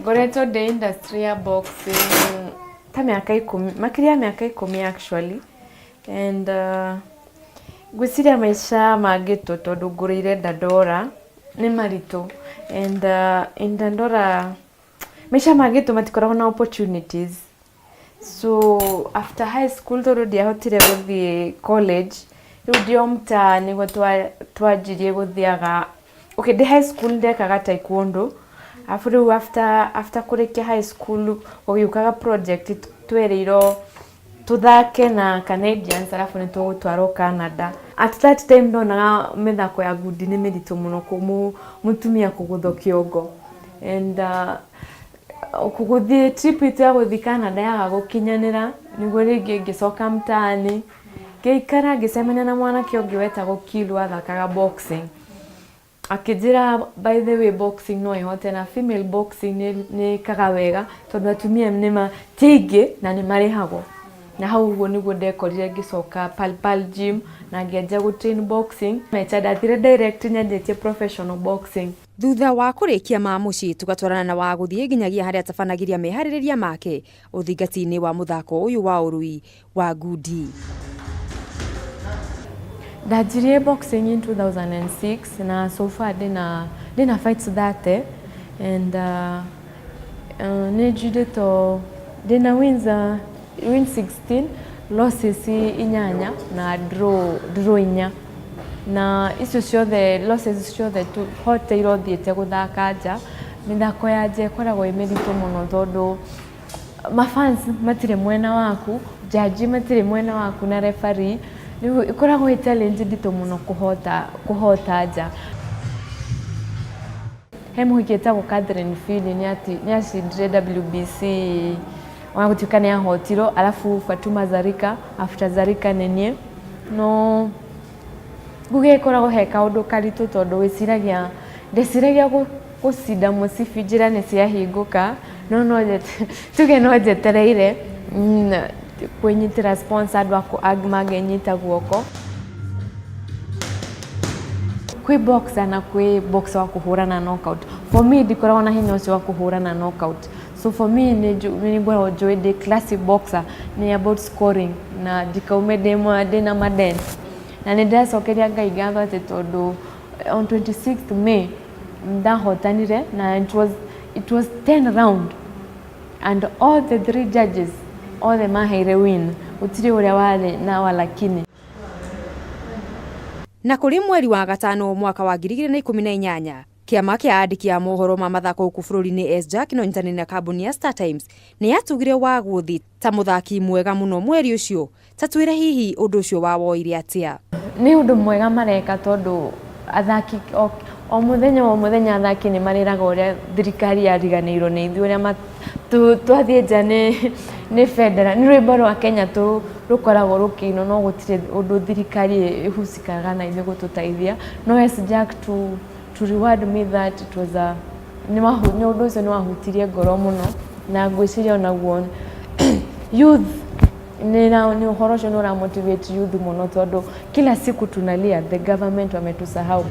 Ngoretwo ndĩ industry ya boxing ta mĩaka 10, makĩria ya mĩaka 10 actually. And ngwĩciria maica ma ghetto tondũ ngũrĩire Dandora nĩ maritũ. And in Dandora maica ma ghetto matikoragwo na opportunities. So after high school tondũ ndiahotire gũthiĩ college, rĩu ndĩ o mtaa nĩguo twanjirie gũthiaga, okay ndĩ high school ndekaga taekwondo, arabu rĩu after kũrĩkia high school gũgĩũkaga project twerĩirwo tũthake na Canadians arabu nĩ tũgũtwarwo Canada. At that time ndonaga mĩthako ya ngundi nĩ mĩritũ mũno mũtumia kũgũthwo kĩongo and gũthiĩ trip itũ ya gũthiĩ Canada yaga gũkinyanĩra nĩguo rĩngĩ ngĩcoka mtaani ngĩikara ngĩcemania na mwanake ũngĩ wetagwo Kilu wathakaga boxing. Akĩnjĩra by the way boxing no ĩhote na female boxing nĩ ĩkaga wega tondũ atumia nĩ ti aingĩ na nĩ marĩhagwo. Na hau ũguo nĩguo ndekorire ngĩcoka Pal Pal Gym na ngĩanjia gũ train boxing. Mecha ndathire direct nyanjĩtie professional boxing. Thutha wa kũrĩkia ma mũciĩ tũgatwarana na Wagũthiĩ nginyagia harĩa atabanagĩria meharĩrĩria make ũthingati-inĩ wa mũthako ũyũ wa ũrũi wa ngundi. Ndanjirie boxing in 2006 na so far ndĩna fights 30 and nĩ njindĩtwo ndĩna wins, win 16, losses 8 na draw 4. Na icio ciothe losses ciothe hoteirwo thiĩte gũthaka nja. Mĩthako ya nja ĩkoragwo ĩ mĩritũ mũno tondũ mafans matirĩ mwena waku, jaji matirĩ mwena waku na referee. Rĩu ĩkoragwo ĩ challenge nditũ mũno kũhota nja. He mũhiki etagwo Catherine Phiri nĩ acindire WBC ona gũtuĩka nĩ ahotirwo, arabu Fatuma Zarika, after Zarika nĩ niĩ. No nguge ĩkoragwo he kaũndũ karitũ tondũ wĩciragia, ndeciragia gũcinda mũcibi njĩra nĩ ciahingũka, no tuge no njetereire kwĩnyitĩra sponsor andũ angĩ mangĩnyita guoko. Kwĩ boxer na kwĩ boxer wa kũhũrana knockout. For me ndikoragwo na hinya ũcio wa kũhũrana knockout. So for me nĩ ngoragwo njũĩ ndĩ classic boxer nĩ about scoring na ndikaume ndĩna madent. Na nĩ ndĩracokeria Ngai ngatho atĩ tondũ on 26th May ndahotanire na it was 10 round and all the three judges othe maheire win, gũtirĩ ũrĩa warĩ na walakini. Na kũrĩ mweri wa gatano mwaka wa 2018 kĩama kĩa andĩki a mohoro ma mathako gũkũ bũrũri-inĩ SJAK na ũnyitanĩri na kambuni ya Star Times nĩ yatugire Wagũthi ta mũthaki mwega mũno mweri ũcio. Ta twĩre hihi ũndũ ũcio wawoire atĩa? Nĩ ũndũ mwega mareka tondũ athaki o mũthenya o mũthenya athaki nĩ marĩraga ũrĩa thirikari yariganĩirwo nĩ ithuĩ, ũrĩa twathiĩ nja nĩ bendera nĩ rwĩmbo rwa Kenya rũkoragwo rũkĩinwo, no gũtirĩ ũndũ thirikari ĩhusikaga na ithuĩ gũtũteithia. No SJAK to reward me that it was a nĩ ũndũ ũcio nĩ wahutirie ngoro mũno, na ngwĩciria onaguo youth nĩ ũhoro ũcio nĩ ũra motivate youth mũno tondũ kila siku tunalia the government wametusahau.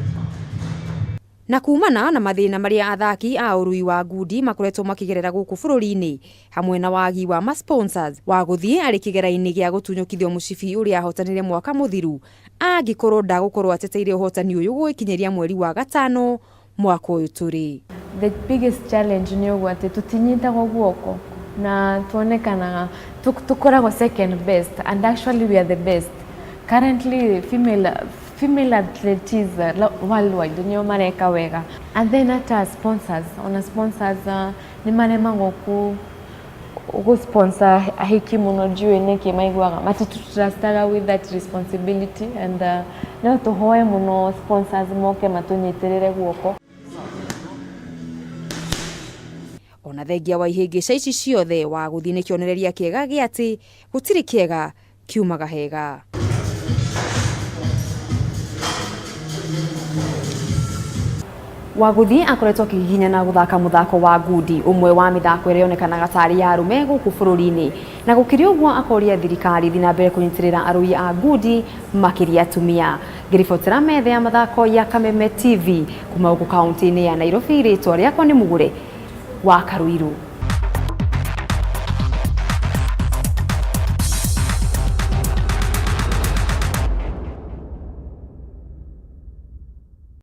Na kumana na mathĩna marĩa athaki a ũrũi wa ngundi makoretwo makĩgerera gũkũ bũrũri-inĩ hamwe na wagi wa ma sponsors, Wagũthiĩ arĩ kĩgera-inĩ gĩa gũtunyũkithio mũcibi ũrĩa ahotanire mwaka mũthiru angĩkorwo ndagũkorwo ateteire ũhotani ũyũ gũgĩkinyĩria mweri wa gatano mwaka ũyũ tũrĩ. The biggest challenge nĩ ũguo atĩ tũtinyitagwo guoko na tuonekanaga tũkoragwo second best and actually we are the best. Currently female athletes worldwide nĩo mareka wega, and then hata sponsors, ona sponsors nĩ maremagwo gũ sponsor ahiki mũno, ndiũĩ nĩkĩ maiguaga matitũtrustaga with that responsibility and no tũhoe mũno sponsors moke matũnyitĩrĩre guoko. Ona thengia wa ihĩngĩca ici ciothe, Wagũthiĩ nĩ kĩonereria kĩega gĩa atĩ gũtirĩ kĩega kiumaga hega. Wagũthiĩ akoretwo akĩgiginyana gũthaka mũthako wa ngundi, ũmwe wa mĩthako ĩrĩa yonekanaga tarĩ ya arũme gũkũ bũrũri-inĩ, na gũkĩrĩ ũguo akoria thirikari ĩthiĩ na mbere kũnyitĩrĩra arũi a ngundi makĩria atumia. Ngĩribotera metha ya mathako ya Kameme TV kuma gũkũ kaunti-inĩ ya Nairobi, rĩtwa rĩakwa nĩ Mũgũre. wa Karuiru.